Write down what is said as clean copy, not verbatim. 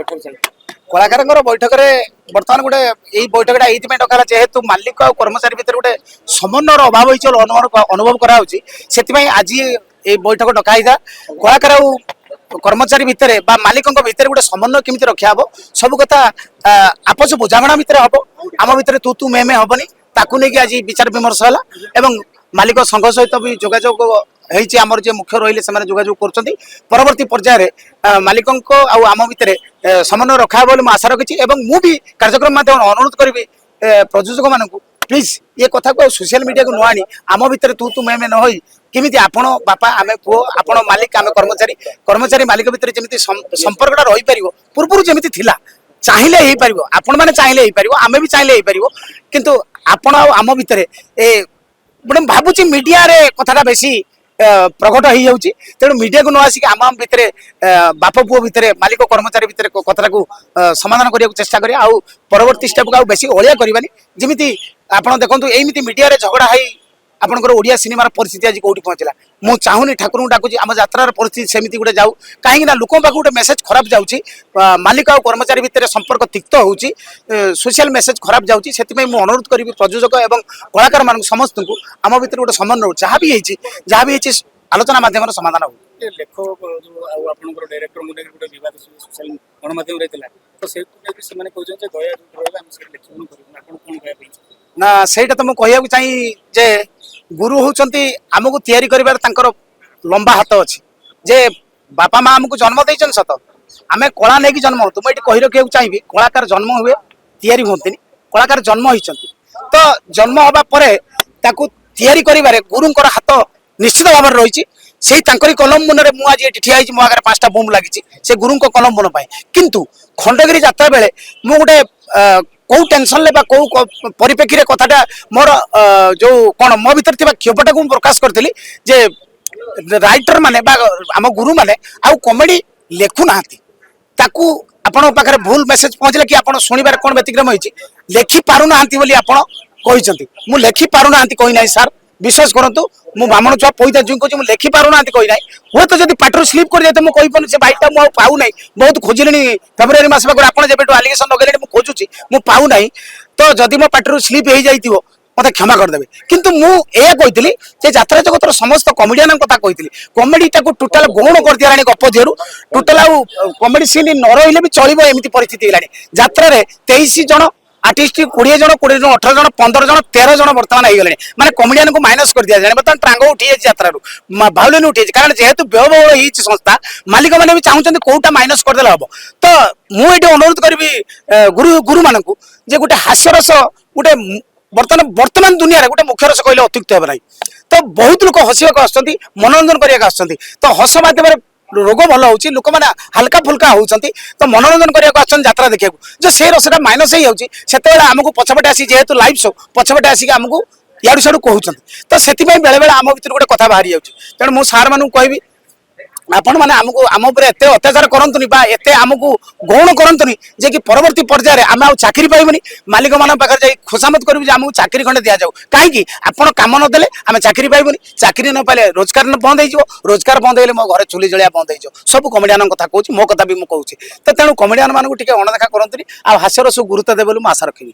ବୈଠକ ଚାଲିଛି? କଳାକାରଙ୍କର ବୈଠକରେ ବର୍ତ୍ତମାନ ଗୋଟେ ଏଇ ବୈଠକଟା ଏଇଥିପାଇଁ ଡକା ହେଲା, ଯେହେତୁ ମାଲିକ ଆଉ କର୍ମଚାରୀ ଭିତରେ ଗୋଟେ ସମନ୍ୱୟର ଅଭାବ ହେଇଛି ବୋଲି ଅନୁଭବ କରାଯାଉଛି, ସେଥିପାଇଁ ଆଜି ଏଇ ବୈଠକ ଡକା ହେଇଥିଲା। କଳାକାର ଆଉ କର୍ମଚାରୀ ଭିତରେ ବା ମାଲିକଙ୍କ ଭିତରେ ଗୋଟେ ସମନ୍ୱୟ କେମିତି ରକ୍ଷା ହବ, ସବୁ କଥା ଆପୋଷ ବୁଝାମଣା ଭିତରେ ହବ, ଆମ ଭିତରେ ତୁ ତୁ ମେ ମେ ହବନି, ତାକୁ ନେଇକି ଆଜି ବିଚାର ବିମର୍ଶ ହେଲା। ଏବଂ ମାଲିକ ସଂଘ ସହିତ ବି ଯୋଗାଯୋଗ ହେଇଛି। ଆମର ଯିଏ ମୁଖ୍ୟ ରହିଲେ, ସେମାନେ ଯୋଗାଯୋଗ କରୁଛନ୍ତି। ପରବର୍ତ୍ତୀ ପର୍ଯ୍ୟାୟରେ ମାଲିକଙ୍କ ଆଉ ଆମ ଭିତରେ ସମନ୍ୱୟ ରଖା ହେବ ବୋଲି ମୁଁ ଆଶା ରଖିଛି। ଏବଂ ମୁଁ ବି କାର୍ଯ୍ୟକ୍ରମ ମାଧ୍ୟମରେ ଅନୁରୋଧ କରିବି ପ୍ରଯୋଜକମାନଙ୍କୁ, ପ୍ଲିଜ୍ ଏ କଥାକୁ ଆଉ ସୋସିଆଲ ମିଡ଼ିଆକୁ ନ ଆଣି ଆମ ଭିତରେ ତୁ ତୁ ମେ ମେ ନ ହୋଇ କେମିତି ଆପଣ ବାପା, ଆମେ ପୁଅ, ଆପଣ ମାଲିକ, ଆମେ କର୍ମଚାରୀ, କର୍ମଚାରୀ ମାଲିକ ଭିତରେ ଯେମିତି ସମ୍ପର୍କଟା ରହିପାରିବ, ପୂର୍ବରୁ ଯେମିତି ଥିଲା, ଚାହିଁଲେ ହେଇପାରିବ। ଆପଣମାନେ ଚାହିଁଲେ ହେଇପାରିବ, ଆମେ ବି ଚାହିଁଲେ ହେଇପାରିବ। କିନ୍ତୁ ଆପଣ ଆଉ ଆମ ଭିତରେ ଏ ଗୋଟେ ଭାବୁଛି ମିଡିଆରେ କଥାଟା ବେଶୀ ପ୍ରକଟ ହେଇଯାଉଛି। ତେଣୁ ମିଡିଆକୁ ନ ଆସିକି ଆମ ଆମ ଭିତରେ, ବାପ ପୁଅ ଭିତରେ, ମାଲିକ କର୍ମଚାରୀ ଭିତରେ କଥାଟାକୁ ସମାଧାନ କରିବାକୁ ଚେଷ୍ଟା କରିବା। ଆଉ ପରବର୍ତ୍ତୀ ଷ୍ଟେପକୁ ଆଉ ବେଶୀ ଅଳିଆ କରିବାନି। ଯେମିତି ଆପଣ ଦେଖନ୍ତୁ, ଏମିତି ମିଡିଆରେ ଝଗଡ଼ା ହେଇ ଆପଣଙ୍କର ଓଡ଼ିଆ ସିନେମାର ପରିସ୍ଥିତି ଆଜି କୋଉଠି ପହଞ୍ଚିଲା। ମୁଁ ଚାହୁଁନି, ଠାକୁରଙ୍କୁ ଡାକୁଛି, ଆମ ଯାତ୍ରାର ପରିସ୍ଥିତି ସେମିତି ଗୋଟେ ଯାଉ। କାହିଁକି ନା ଲୋକଙ୍କ ପାଖକୁ ଗୋଟେ ମେସେଜ ଖରାପ ଯାଉଛି, ମାଲିକ ଆଉ କର୍ମଚାରୀ ଭିତରେ ସମ୍ପର୍କ ତିକ୍ତ ହେଉଛି, ସୋସିଆଲ ମେସେଜ ଖରାପ ଯାଉଛି। ସେଥିପାଇଁ ମୁଁ ଅନୁରୋଧ କରିବି ପ୍ରଯୋଜକ ଏବଂ କଳାକାରମାନଙ୍କୁ ସମସ୍ତଙ୍କୁ, ଆମ ଭିତରେ ଗୋଟେ ସମନ୍ୱୟ, ଯାହା ବି ହେଇଛି ଆଲୋଚନା ମାଧ୍ୟମରେ ସମାଧାନ ହଉ। ଏ ଲେଖକ ଯୋଉ ଆଉ ଆପଣଙ୍କର ଡାଇରେକ୍ଟରଙ୍କୁ ନେଇକି ଗୋଟେ ବିବାଦ ସୋସିଆଲ ଗଣମାଧ୍ୟମରେ ଥିଲା, ତ ସେଇକୁ ନେଇକି ସେମାନେ କହୁଛନ୍ତି ଯେ ଦୟା ଯୋଉଠି ରହିଲା, ଆମେ ସେଠି ଲେଖିବୁନୁ, କରିବୁନୁ। ଆପଣ କଣ କହିବା ପାଇଁ ଚାହୁଁଛନ୍ତି? ନା, ସେଇଟା ତ ମୁଁ କହିବାକୁ ଚାହିଁ ଯେ ଗୁରୁ ହଉଛନ୍ତି ଆମକୁ ତିଆରି କରିବାରେ ତାଙ୍କର ଲମ୍ବା ହାତ ଅଛି। ଯେ ବାପା ମା ଆମକୁ ଜନ୍ମ ଦେଇଛନ୍ତି ସତ, ଆମେ କଳା ନେଇକି ଜନ୍ମ ହଉ। ମୁଁ ଏଠି କହି ରଖିବାକୁ ଚାହିଁବି, କଳାକାର ଜନ୍ମ ହୁଏ, ତିଆରି ହୁଅନ୍ତିନି। କଳାକାର ଜନ୍ମ ହେଇଛନ୍ତି, ତ ଜନ୍ମ ହବା ପରେ ତାକୁ ତିଆରି କରିବାରେ ଗୁରୁଙ୍କର ହାତ ନିଶ୍ଚିତ ଭାବରେ ରହିଛି। ସେଇ ତାଙ୍କରି କଲମ ମୁନରେ ମୁଁ ଆଜି ଏଠି ଠିଆ ହେଇଛି। ମୋ ଆଗରେ ପାଞ୍ଚଟା ବୁମ୍ ଲାଗିଛି ସେ ଗୁରୁଙ୍କ କଲମ ମୁନ ପାଇଁ। କିନ୍ତୁ ଖଣ୍ଡଗିରି ଯାତ୍ରା ବେଳେ ମୁଁ ଗୋଟେ କୋଉ ଟେନସନରେ ବା କୋଉ ପରିପ୍ରେକ୍ଷୀରେ କଥାଟା ମୋର ଯୋଉ କଣ ମୋ ଭିତରେ ଥିବା କ୍ଷୋଭଟାକୁ ମୁଁ ପ୍ରକାଶ କରିଥିଲି ଯେ ରାଇଟର ମାନେ ବା ଆମ ଗୁରୁମାନେ ଆଉ କମେଡି ଲେଖୁନାହାନ୍ତି। ତାକୁ ଆପଣଙ୍କ ପାଖରେ ଭୁଲ ମେସେଜ ପହଞ୍ଚିଲା କି ଆପଣ ଶୁଣିବାରେ କଣ ବ୍ୟତିକ୍ରମ ହେଇଛି? ଲେଖି ପାରୁନାହାନ୍ତି ବୋଲି ଆପଣ କହିଛନ୍ତି। ମୁଁ ଲେଖି ପାରୁନାହାନ୍ତି କହିନାହିଁ ସାର୍, ବିଶ୍ୱାସ କରନ୍ତୁ। ମୁଁ ବ୍ରାହ୍ମଣ ଛୁଆ, ପଇତା ଜୁଇଁ କହୁଛି, ମୁଁ ଲେଖି ପାରୁନାହାନ୍ତି କହିନାହିଁ। ହୁଏତ ଯଦି ପାଟିରୁ ସ୍ଲିପ୍ କରିଯାଇଥାଏ, ମୁଁ କହିପାରୁନି। ସେ ବାଇକଟା ମୁଁ ଆଉ ପାଉନାହିଁ, ବହୁତ ଖୋଜିଲିଣି ଫେବୃଆରୀ ମାସ ପାଖରୁ। ଆପଣ ଯେବେଠୁ ଆଲିଗେସନ ଲଗେଇଲେଣି, ମୁଁ ଖୋଜୁଛି, ମୁଁ ପାଉନାହିଁ। ତ ଯଦି ମୋ ପାଟିରୁ ସ୍ଲିପ୍ ହେଇଯାଇଥିବ, ମତେ କ୍ଷମା କରିଦେବେ। କିନ୍ତୁ ମୁଁ ଏଇଆ କହିଥିଲି ଯେ ଯାତ୍ରା ଜଗତର ସମସ୍ତ କମେଡିଆନଙ୍କ କଥା କହିଥିଲି। କମେଡିଟାକୁ ଟୋଟାଲ ଗୌଣ କରିଦିଆଲାଣି ଗପ ଦିହରୁ। ଟୋଟାଲ ଆଉ କମେଡି ସିନ୍ ନ ରହିଲେ ବି ଚଳିବ, ଏମିତି ପରିସ୍ଥିତି ହେଇଗଲାଣି। ଯାତ୍ରାରେ 23 ଜଣ ଆର୍ଟିଷ୍ଟ, 20 ଜଣ, 20 ଜଣ, 18 ଜଣ, 15 ଜଣ, 13 ଜଣ ବର୍ତ୍ତମାନ ହେଇଗଲେଣି। ମାନେ କମେଡିଆନକୁ ମାଇନସ କରିଦିଆଯାଏ। ବର୍ତ୍ତମାନ ଟ୍ରାଙ୍ଗୋ ଉଠି ଯାଇଛି ଯାତ୍ରାରୁ, ଭାଉଲିନ ଉଠି ଯାଇଛି। କାରଣ ଯେହେତୁ ବ୍ୟୟବହୁଳ ହେଇଛି ସଂସ୍ଥା, ମାଲିକମାନେ ବି ଚାହୁଁଛନ୍ତି କୋଉଟା ମାଇନସ କରିଦେଲେ ହବ। ତ ମୁଁ ଏଠି ଅନୁରୋଧ କରିବି ଗୁରୁମାନଙ୍କୁ ଯେ ଗୋଟେ ହାସ୍ୟରସ ଗୋଟେ ବର୍ତ୍ତମାନ ଦୁନିଆରେ ଗୋଟେ ମୁଖ୍ୟ ରସ କହିଲେ ଅତ୍ୟୁକ୍ତି ହେବ ନାହିଁ। ତ ବହୁତ ଲୋକ ହସିବାକୁ ଆସୁଛନ୍ତି, ମନୋରଞ୍ଜନ କରିବାକୁ ଆସୁଛନ୍ତି। ତ ହସ ମାଧ୍ୟମରେ ରୋଗ ଭଲ ହଉଛି, ଲୋକମାନେ ହାଲକା ଫୁଲକା ହଉଛନ୍ତି। ତ ମନୋରଞ୍ଜନ କରିବାକୁ ଆସୁଛନ୍ତି ଯାତ୍ରା ଦେଖିବାକୁ। ଯେ ସେଇ ରସଟା ମାଇନସ ହେଇଯାଉଛି, ସେତେବେଳେ ଆମକୁ ପଛପଟେ ଆସି, ଯେହେତୁ ଲାଇଭ୍ ଶୋ, ପଛପଟେ ଆସିକି ଆମକୁ ଇଆଡୁ ସିଆଡୁ କହୁଛନ୍ତି। ତ ସେଥିପାଇଁ ବେଳେ ବେଳେ ଆମ ଭିତରୁ ଗୋଟେ କଥା ବାହାରି ଯାଉଛି। ତେଣୁ ମୁଁ ସାର୍ ମାନଙ୍କୁ କହିବି, ଆପଣମାନେ ଆମକୁ ଆମ ଉପରେ ଏତେ ଅତ୍ୟାଚାର କରନ୍ତୁନି ବା ଏତେ ଆମକୁ ଗୌଣ କରନ୍ତୁନି ଯେ କି ପରବର୍ତ୍ତୀ ପର୍ଯ୍ୟାୟରେ ଆମେ ଆଉ ଚାକିରି ପାଇବୁନି। ମାଲିକମାନଙ୍କ ପାଖରେ ଯାଇ ଖୋସାମତ କରିବୁ ଯେ ଆମକୁ ଚାକିରି ଖଣ୍ଡେ ଦିଆଯାଉ। କାହିଁକି ଆପଣ କାମ ନଦେଲେ ଆମେ ଚାକିରି ପାଇବୁନି। ଚାକିରି ନ ପାଇଲେ ରୋଜଗାର ବନ୍ଦ ହେଇଯିବ। ରୋଜଗାର ବନ୍ଦ ହେଇଗଲେ ମୋ ଘରେ ଚୁଲି ଜଳିଆ ବନ୍ଦ ହେଇଯିବ। ସବୁ କମେଡିଆନଙ୍କ କଥା କହୁଛି, ମୋ କଥା ବି ମୁଁ କହୁଛି। ତ ତେଣୁ କମେଡିଆନ ମାନଙ୍କୁ ଟିକେ ଅଣଦେଖା କରନ୍ତୁନି ଆଉ ହାସ୍ୟରସକୁ ଗୁରୁତ୍ୱ ଦେବେ ବୋଲି ମୁଁ ଆଶା ରଖିବି।